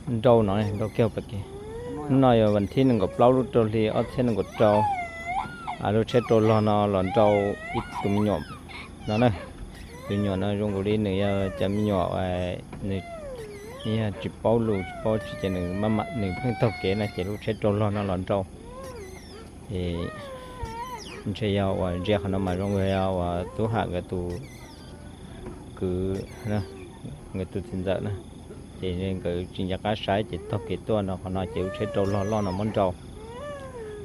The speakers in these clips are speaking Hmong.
Nrau no, nrau kiag pem kev. Hnub no yog vas thib nees nkaum plaub lub rau hli ob txhiab nees nkaum rau. Lub tsheb rau log no los nrau ib tus me nyuam no na. Tus nyuam no zoo nkaus li nws yog cov me nyuam nws yog tsis paub lus tsis paub tsi ces nws maj mam nws pheej taug kev no ces lub tsheb rau log no los nrau. Ces ntshe yog uas ntsia qhov no mas zoo yog uas Tub Ham nkawd tus kwv, nkawd tus txiv ntxawm na, ces nkawd tsis nco qab saib ces taug kev tuaj no qhov no ces lub tsheb rau log loj no muab nrau.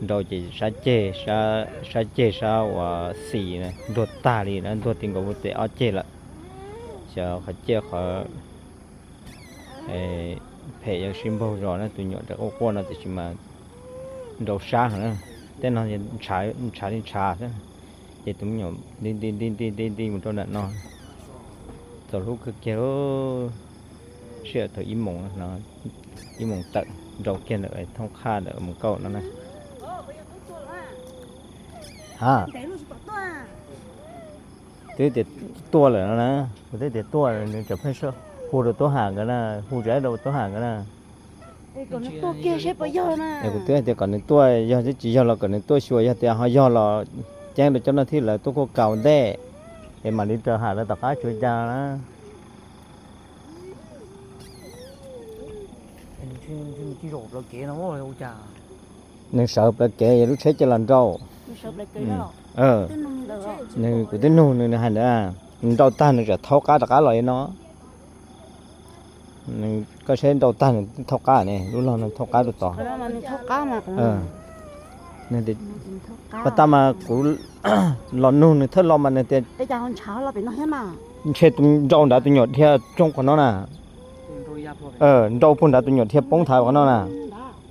Nrau ces sab ceg, sab ceg sab uas xis na ntuag tag li na, ntuag ti nkaus tes ob ceg lawm. Xyov qhov ciaj qhov phem yuav sib npaug zos na, tus nyuam rov quaj quaj no tiam sis mas nrau sab heev na, tej no ntshav li ntshav xwb. Ces tus me nyuam nti nti nti nti nti nti mus rau nram no, txaus hlub kawg kiag. Sij hawm thaum ib moos no, ib moos tawm nrau kiag ntawm thoob qhaj ntawm mus kauj no na. Ha, twb tias tuaj lawm no na, kuv twb tias tuaj, nws tseem pheej hu rau Tub Ham nkawd na, hu zaj rau Tub Ham nkawd na. Kuv twb tias kom nws tuaj, yog tsis yog los kom nws tuaj xyuas, yog tias ho yog los ceeb rau cov no thiab lawv tuaj kuj kaus ntej, es mam li raws Ham lawv tom qab tsuav cas na. Nws sawv plawv kev, lub tsheb cia los nrau. Nws, kuv twb nug nws, nws hais ntawd, nws nrau tag nws tseem thaub qab rov qab los li no. Nws koj saib nrau tag nws thaub qab ne, lub log no thaub qab rau tod. Pas tas mas kuv los nug nws thawj los mas nws tias ntshe tus nrau nrad tus nyuam dhia tsoo qhov no na. Nrau puag nrad tus nyuam dhia poob nthav qhov no na.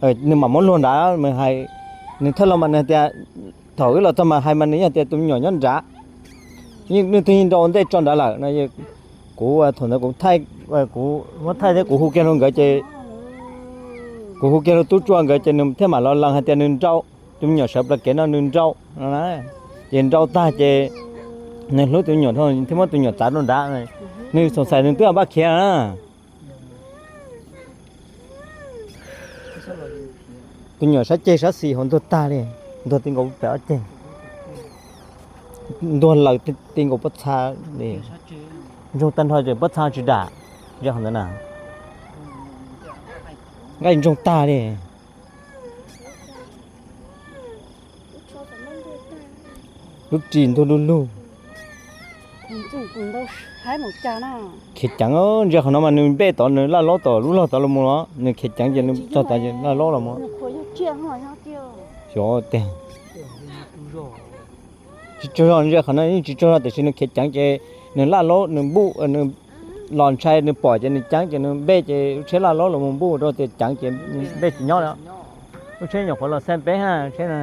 Nws mam muab luag nrad mas hais, nws thawj los mas nws tias thaum wb los txog mas hais mas nws yeej tias tus me nyuam nyob nrad, nws twb yeej nrau ntej tso nrad lawm no. Kuv thaum ntawd kuv, kuv muab thaij thiab kuv hu kiag rau nkawd ces, kuv hu kiag rau tub tsua nkawd ces nws thiaj mam los lees hais tias nws nrau, tus me nyuam sawv plawv kev no nws nrau no na. Ces nrau tag ces nws hlub tus me nyuam thiab muab tus me nyuam txav rau nrad, nws xoom xais nws twb npaj khiav na. Tus nyuam sab ceg sab xis hauv ntuag tag li, ntuag ti nkaus pem ob ceg, ntuag laws ti nkaus pob txha li, ntsoog tag nrho ces pob txha tsis dam, ntsia qhov ntawd na, nqaij ntsoog tag li. Lub ris ntuag lug lug. Khiav ceev, ntsia qhov no mas nws npej tod nws laj laub tom lub log tod los mus los, nws khiav ceev ces nws txog tod ces laj laub los mus. Xyov tiag. Tsis tsaug zog, ntsia qhov no yeej tsis tsaug zog tiam sis nws khiav ceev ces nws laj laub nws npuj, nws los ntshai nws pom ces nws ceev ces nws npej ces lub tsheb laj laub los mus npuj rau tias ceev ces npej tsis nyob lawm. Lub tsheb nyuam qhuav los xaj peb ha tsheb na.